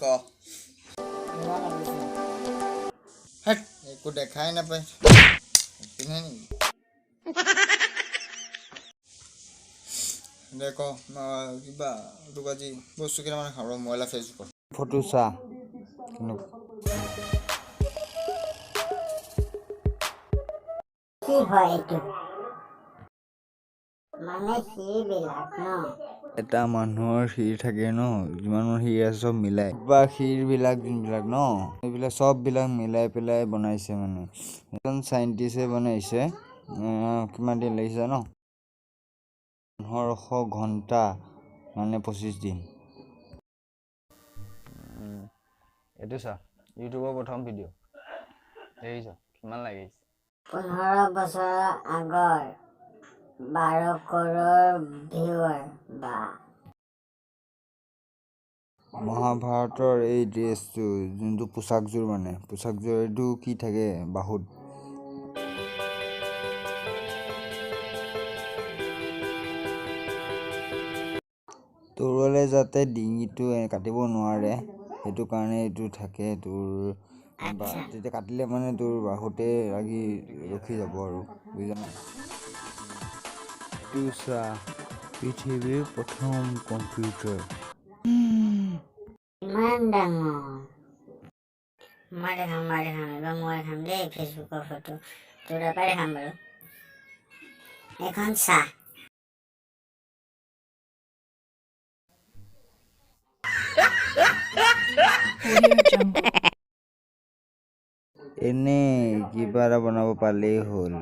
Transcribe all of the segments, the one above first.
ক। হেট, একো দেখাই নাপায়, পিন্ধে নেকি? দে ক। কিবা তোক আজি বস্তু কেইটামান খাওঁ ৰ, মইলা ফেচবুকত ফটো চা কেনেকুৱা। কি হয় এইটো মানে শিৰবিলাক ন? এটা মানুহৰ শিৰ থাকে ন, যিমান শিৰ আছে চব মিলাই বা শিৰবিলাক যোনবিলাক ন, এইবিলাক চববিলাক মিলাই পেলাই বনাইছে। মানে এজন চাইণ্টিষ্টে বনাইছে। কিমান দিন লাগিছে জান? 1500 ঘণ্টা, মানে 25 দিন। এইটো চা, ইউটিউবৰ প্ৰথম ভিডিঅ' দেখিছ, কিমান লাগিছে? 15 বছৰৰ আগৰ 12 কৰোৰ ভিউৱাৰ বা। মহাভাৰতৰ এই ড্ৰেছটো, যোনটো পোচাকযোৰ, মানে পোচাকযোৰ এইটো কি থাকে বাহুত। তৰোৱালে যাতে ডিঙিটো কাটিব নোৱাৰে, সেইটো কাৰণে এইটো থাকে তোৰ বা। তেতিয়া কাটিলে মানে তোৰ বাহুতে লাগি ৰখি যাব আৰু, বুজিলা নাই? এইটো চা, পৃথিৱীৰ প্ৰথম কম্পিউটাৰ। ইমান ডাঙৰ। মই দেখাম, মই দেখাম, এইবাৰ মই দেখাম দেই। ফেচবুকৰ ফটো তোৰ পৰাই দেখাম বাৰু। এইখন চাহ। Audio Jungle. এনেই কিবা এটা বনাব পালেই হ'ল,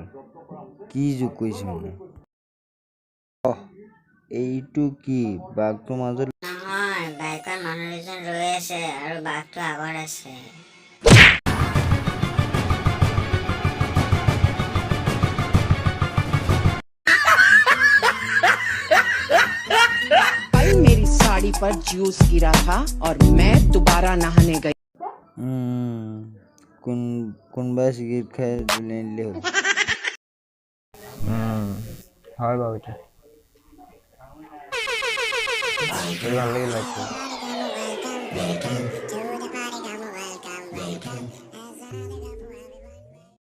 কি যোগ কৰিছে মানে। অহ, এইটো কি? বাঘটোৰ মাজত নহয়, বাইকত মানুহ দুজন ৰৈ আছে আৰু বাঘটো আগত আছে। कल मेरी साड़ी पर जूस गिरा था और मैं दोबारा नहाने गई। কোন কোনোবাই চিগাৰেট খাই জ্বলাই দিলেই হ'ল। হয় বাৰু, এতিয়া সেইটো ভাল লাগিল লাইকটো। Welcome to the party, welcome, welcome.